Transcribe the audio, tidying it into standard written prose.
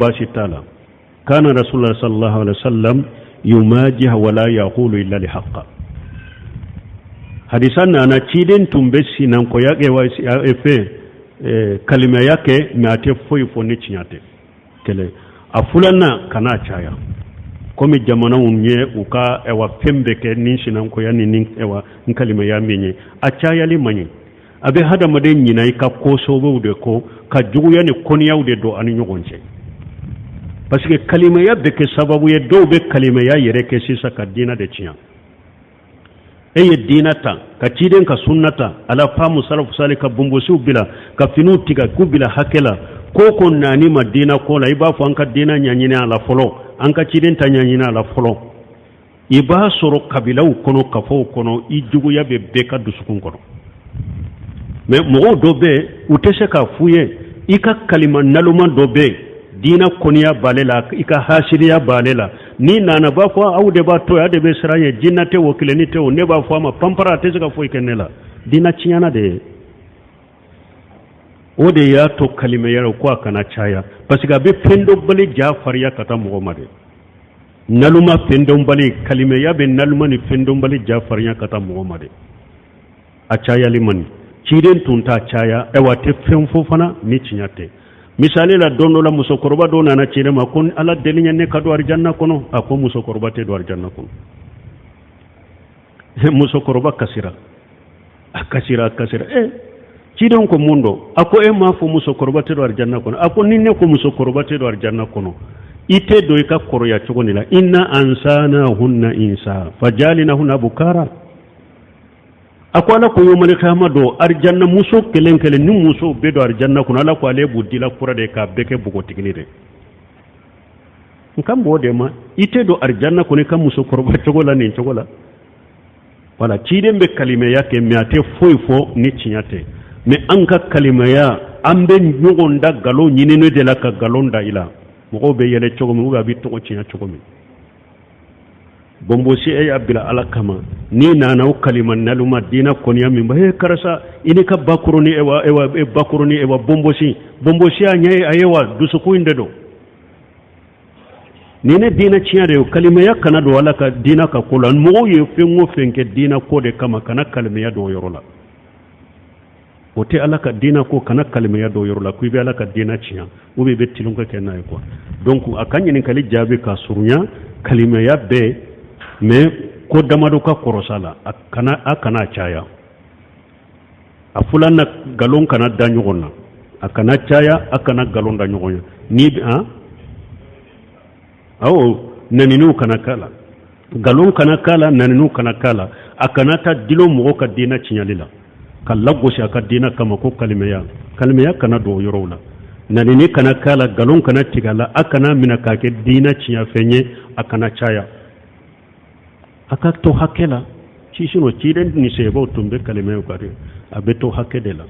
Baasi t'a la. Kana rasulullah sallallahu alaihi wasallam yumajiha wala yaqulu illa li haqqa. Hadisa nana ciden tun bɛ sinankoya kɛ wa fɛn kalimaya kɛ, mais a tɛ foyi fɔ ni tiɲɛ tɛ. Kelen a filanan, kana caya komi jamanaw ye u ka ɛwa fɛn bɛɛ kɛ ni sinankoya ni ɛwa n kalimaya min ye, a cayali man ɲi. A bɛ hadamaden ɲina i ka ko sɛbɛw de kɔ, ka juguya ni kɔniyaw de don ani ɲɔgɔn cɛ, parce que kalimaya bɛ kɛ sababu ye. Dɔw bɛ kalimaya yɛrɛ kɛ sisan ka diina de tiɲɛ. E ye diina ta ka ciden ka sunna ta, ala faamu salafu sali, ka bonbosiw bila, ka finiw tigɛ k'u bila hakɛ la, ko ko naani ma diina ko la, i b'a fɔ an ka diina ɲɛɲini a la fɔlɔ, an ka ciden ta ɲɛɲini a la fɔlɔ. I b'a sɔrɔ kabilaw kɔnɔ, kafow kɔnɔ, i juguya bɛ bɛɛ ka dusukun kɔnɔ. Mais mɔgɔw dɔ bɛ, u tɛ se k'a f'u ye, i ka kalima naloma dɔ bɛ yen, diina kɔniya b'ale la, i ka hasiriya b'ale la. N'i nana, b'a fɔ aw de b'a to yen, aw de bɛ siran ye, jinɛ tɛ o, kelenni tɛ o. Ne b'a fɔ a ma panpara, a tɛ se ka foyi kɛ ne la. Diina tiɲɛna de ye. O de y'a to kalimaya ko a kana caya, parce que a bɛ fɛn dɔnbali ja farinya ka taa mɔgɔ ma de. Naloma fɛn dɔnbali, kalimaya bɛ naloma ni fɛn dɔnbali ja farinya ka taa mɔgɔ ma de. A cayali man ɲi. Ciden tun t'a caya, ayiwa, a tɛ fɛn fɔ fana ni tiɲɛ tɛ. Misali la, don dɔ la, musokɔrɔba dɔ nana ciden ma ko ala deli ye ne ka don arijanna kɔnɔ. A ko musokɔrɔba tɛ don arijanna kɔnɔ. Musokɔrɔba kasira, a kasira, a kasira. E ciden ko mun don? A ko e m'a fɔ musokɔrɔba tɛ don arijanna kɔnɔ? A ko ni ne ko musokɔrɔba tɛ don arijanna kɔnɔ, i tɛ don i ka kɔrɔya cogo nin la. Inna ansanahunna insa fajalinahunna abukara. A ko ala ko yomali kiyama don, arijanna muso kelen kelen ni musow bɛ don arijanna kɔnɔ, ala ko ale b'u dila kura de k'a bɛɛ kɛ npogotigini de. N kan b'o de ma, i tɛ don arijanna kɔnɔ i ka musokɔrɔba cogo la nin cogo la. Wala ciden bɛ kalimaya kɛ, mais a tɛ foyi fɔ ni tiɲɛ tɛ. Mais an ka kalimaya, an bɛ ɲɔgɔn da nkalon ɲinini de la, ka nkalon da i la, mɔgɔw bɛ yɛlɛ cogo min, ou bien a bɛ tɔgɔ tiɲɛ cogo min. Bonbosi, e y'a bila ala kama, n'i nana o kalima naloma diina kɔniya min ba, e karisa, i ni ka bakɔrɔni, ewa ewa e bakɔrɔni, ewa bonbosi, bonbosi a ɲɛ a ye wa dusukun in de don. Nin ne diina tiɲɛ de ye. Kalimaya kana don ala ka diina ka ko la. Mɔgɔw ye fɛn o fɛn kɛ diina ko de kama, kana kalimaya don o yɔrɔ la. O tɛ ala ka diina ko, kana kalimaya don yɔrɔ la ko i bɛ ala ka diina tiɲɛ ou bien i bɛ tulonkɛ kɛ n'a ye quoi. Donc a ka ɲininkali jaabi ka surunya, kalimaya bɛɛ, mais ko damadɔ ka kɔrɔsa la, a kana caya. A filanan, nkalon kana da ɲɔgɔn na. A kana caya, a kana nkalon da ɲɔgɔn na. Ni han awɔ, naniniw kana k'a la, nkalon kana k'a la, naniniw kana k'a la. A kana taa dilo mɔgɔ ka diina tiɲɛli la, ka lagosi a ka diina kama ko kalimaya. Kalimaya kana don o yɔrɔw la, nanini kana k'a la, nkalon kana tigɛ a la, a kana minɛ k'a kɛ diina tiɲɛfɛn ye. A kana caya, a ka to hakɛ la. Ci sinon ciden ni sahabaw tun bɛ kalimaya ka a bɛ to hakɛ de la.